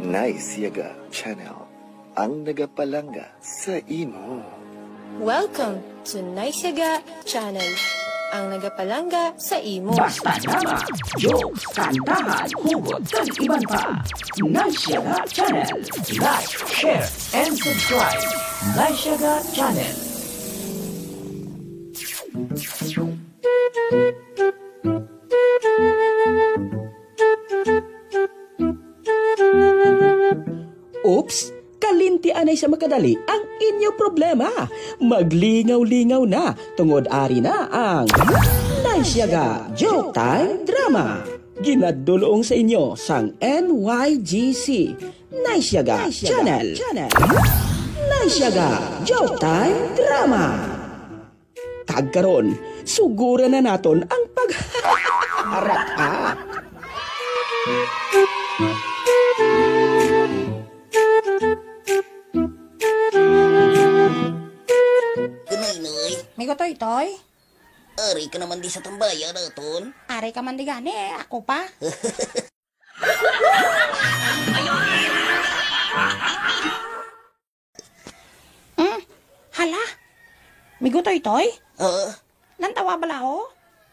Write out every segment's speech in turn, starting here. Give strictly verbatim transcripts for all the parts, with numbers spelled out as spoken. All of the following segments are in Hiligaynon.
Nice Yaga Channel, ang nagapalangga sa imo. Welcome to Nice Yaga Channel, ang nagapalangga sa imo. Basta drama, jokes, kantahan, hugot, kag iban pa. Nice Yaga Channel. Like, share, and subscribe. Nice Yaga Channel. Oops! Kalinti anay sa makadali ang inyo problema. Maglingaw-lingaw na, tungod ari na ang Nice Yaga Joke Time Drama. Ginadulong sa inyo sang N Y G C, Nice Yaga Channel. Nice Yaga Joke Time Drama. Kag karon, suguran na naton ang pag-, Arak, ah. Kunoy, Noy. Migo Toy Toy? Ari ka naman di sa tambayan naton. Ari ka man di gani, eh, ako pa. Hmm? Hala? Migo Toy Toy? Ah? Lantawa bala, ho?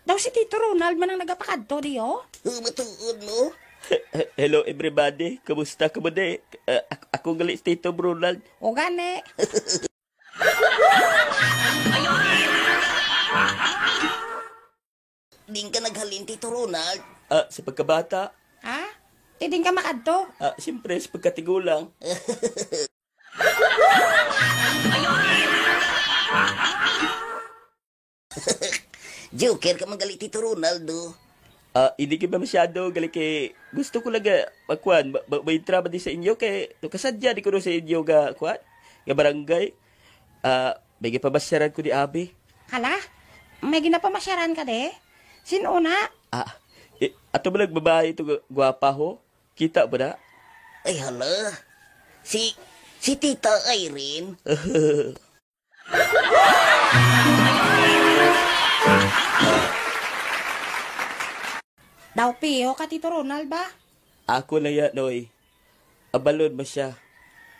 Daw si Tito Ronald man ang nagapakadto, di, ho? Huh, matuod mo? He-, he-, hello, everybody. Kumusta kamo, di? Ah, ak-, ako gali si Tito Ronald. O gani. Diin ka naghalin, Tito Ronald? Ah, sa pagkabata. Ha? Ti diin ka makadto? Ah, siyempre, sa pagkatigulang. Joker ka man gali, Tito Ronald, do. Ah, hindi ka ba masyado, gali kay gusto ko lang, ah, magkuhan, ma-, ma-, may drama di sa inyo, kay nung kasadya di ko sa inyo nga, kuhan, nga barangay. Ah, may gipabasyaran ko ni Abi. Hala? May ginapamasyaran ka, de? Sino na? Ah, i-, ato ba lang babae ito gu-, gwapa, ho? Kita ba na? Ay, hala. Si, si Tita Irene. Daw piho ka, Tito Ronald, ba? Ako na ya, Noy. Abalon mo siya.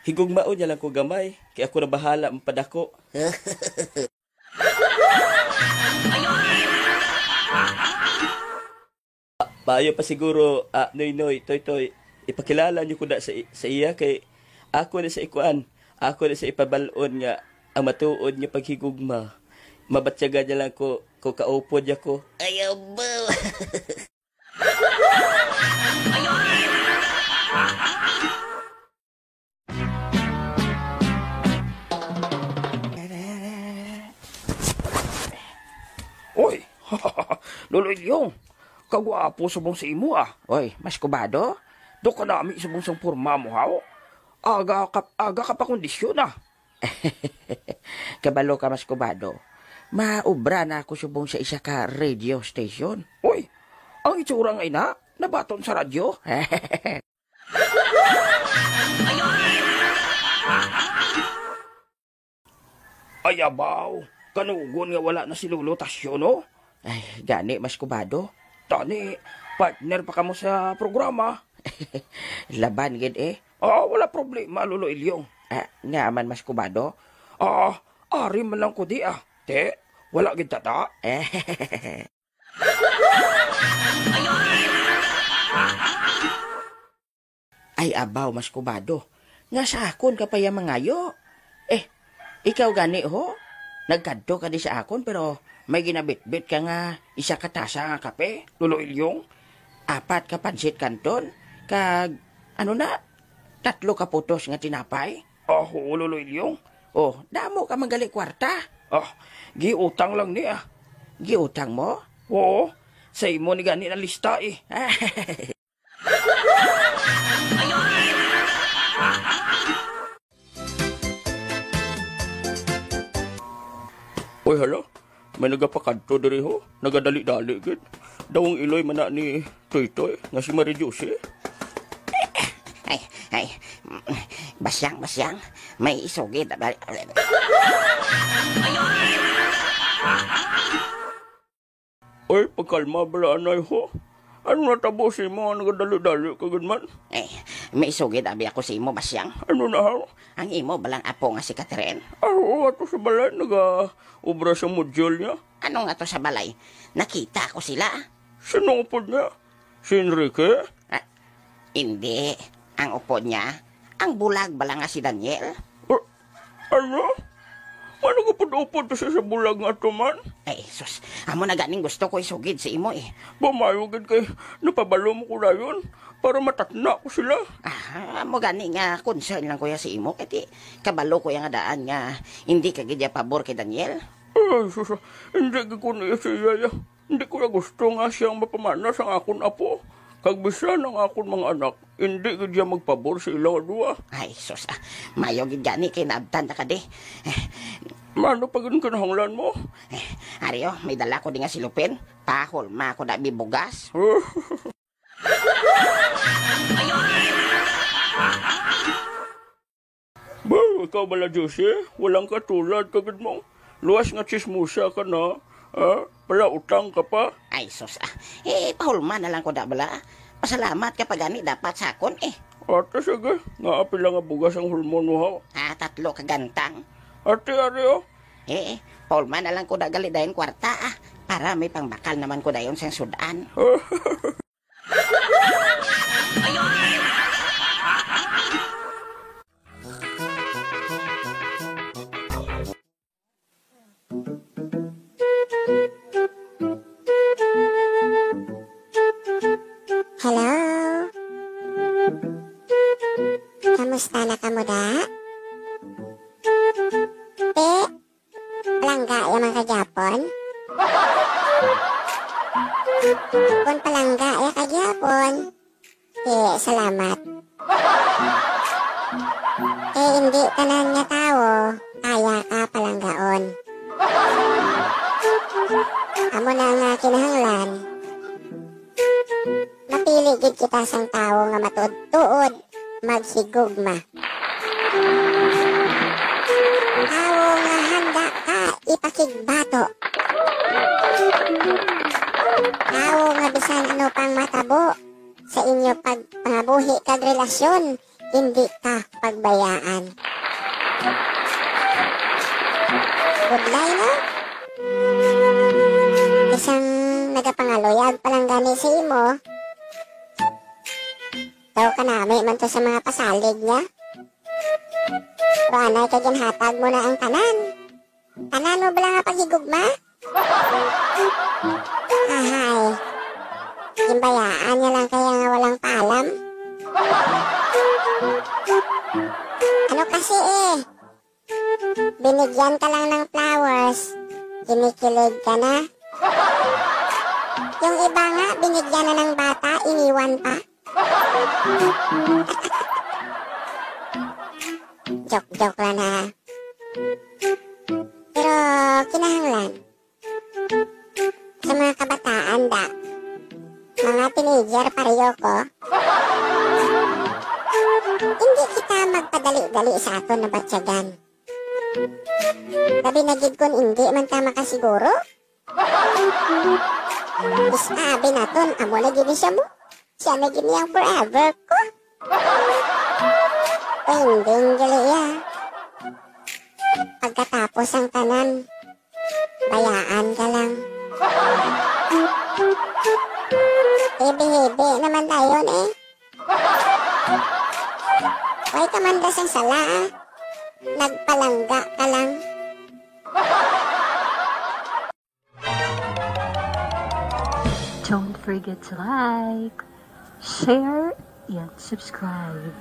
Higugmaon niya lang ko gamay, kay ako na bahala magpadako. Maayo pa siguro, ah, Noy Noy, Toy Toy, ipakilala niyo ko na sa i-, sa iya, kay ako na sa ikuan, ako na sa ipabal-on nga ang matuod nga paghigugma. Mabatyagan niya lang ko, ko kaupod niya ko. Ayaw ba? Oy, Lolo Ilyong, kagwapo subong sa imo, ah. Oy, Mas Kubado, do ka nami subong sang porma mo, haw? Aga ka, aga ka pa kondisyon, ah. Kabalo ka, Mas Kubado. Maobra na ako subong sa isa ka radio station. Oy, ang itsura nga ina, nabaton sa radyo. Ay, abaw, kanugon nga wala na si Lolo Tasyo, no? Ay, gani, Mas Kubado. Tani, partner pa kamo sa programa. Laban gid, eh. Ah, wala problema, Lolo Ilyong. Ah, nga man, Mas Kubado? Ah, ari man lang ko di, ah. Te, wala gid tata. Ay, abaw, Mas Kubado. Nga sa akon ka pa ya mangayo? Eh, ikaw gani, ho? Nagkadto ka di sa akon, pero may ginabitbit ka nga isa ka tasa nga kape? Lolo Ilyong? Apat ka pansit kanton, kag, ano na, tatlo ka putos nga tinapay? Ah, oo, Lolo Ilyong. Oh, damo ka manggali kwarta. Ah, giutang lang ni, ah. Giutang mo? Oo, sa imo ni gani na lista, eh. Oy, hala. May nagapakadto diri, ho. Nagadali-dali gid. Daw ang iloy man na ni Toytoy nga si Marie Josie. Ay, ay. Basyang, basyang. May isugid. Oy, pagkalma bala, anay, ho. Ano natabo sa imo nga nagadali-dali ka gid man? Eh, may sugid abi ako sa imo, Basyang. Ano na, haw? Ang imo balang apo nga si Catherine? Ah, oo, ato sa balay nagaobra sa module niya. Ano nga to sa balay? Nakita ko sila. Sino upod niya? Si Enrique? Ah, hindi. Ang upod niya, ang bulag bala nga si Daniel. Ah, ano? Ano gupod-upod to siya sa bulag nga to man? Ay, sus. Amo na ganing gusto ko isugid sa imo, eh. Pamayo gid kay napabalo mo ko dayon para matatna ko sila. Ah, amo gani nga concern lang ko ya sa imo, kay ti kabalo ko ya nga daan nga hindi ka gid ya pabor kay Daniel. Ay, sus, hindi gid ko niya siya, ya. Hindi ko na gusto nga siya ang mapamana sang akon apo. Kag bisan ang akon mga anak, hindi gid siya magpabor sa ila nga duha. Ay, sus, ah. Mayo gid gani kay naabtan na ka di. Eh, Mano pa gid kinahanglan mo? Eh, ari, oh, may dala ko di nga silupin. Pahulma ko na bi bugas. Ba, ikaw bala, Josie? Walang katulad ka gid mo. Luwas nga chismosa ka na. Ha? Palautang ka pa. Ay, sus, ah. Eh, pahulma na lang ko da bala. Pasalamat ka pa gani dapat sa akon, eh. Ate, sige. Nga apil lang nga bugas ang hulmon mo, haw? Ah, tatlo ka gantang. Ate, ari, oh. Eh, pahulma na lang ko da gali dayon kwarta, ah. Para may pangbakal naman ko dayon sang sudan. Hello? Kamusta na kamo, da? Te, palangga ya man ka gyapon? Kon palangga ya ka gyapon, eh, salamat. Eh, hindi tanan nga tawo kaya ka palanggaon. Amo na nga kinahanglan, mapili gid kita sang tawo nga matuod-tuod maghigugma. Tawo nga handa ka ipakigbato. Tawo nga bisan ano pang matabo sa inyo pagpangabuhi kag relasyon, hindi ka pagbayaan. Budlay, no? Isang nagapangaluyag pa lang gani sa imo, daw kanami man to sa mga pasalig niya. Pero anay kay ginhatag mo na ang tanan. Tanan mo bala nga paghigugma? Ahay. Ginbayaan niya lang kaya nga walang paalam. Ano kasi eh? Binigyan ka lang ng flowers, kinikilig ka na. Yung iba nga, binigyan na ng bata, iniwan pa. Joke-joke lang, ha. Pero kinahanglan, sa mga kabataan, da, mga teenager, pareho ko, hindi kita magpadali-dali sa aton nabatyagan. Labi na gid kon indi man ta makasiguro. Is abi naton, amo na gid siya mo. Siya na gid ang forever ko. Ending gali ya. Pagkatapos ang tanan, bayaan ka lang. Hibi-hibi naman dayon eh. Way ka man da sang sala, ah. Nagpalangga ka lang. Don't forget to like, share, and subscribe.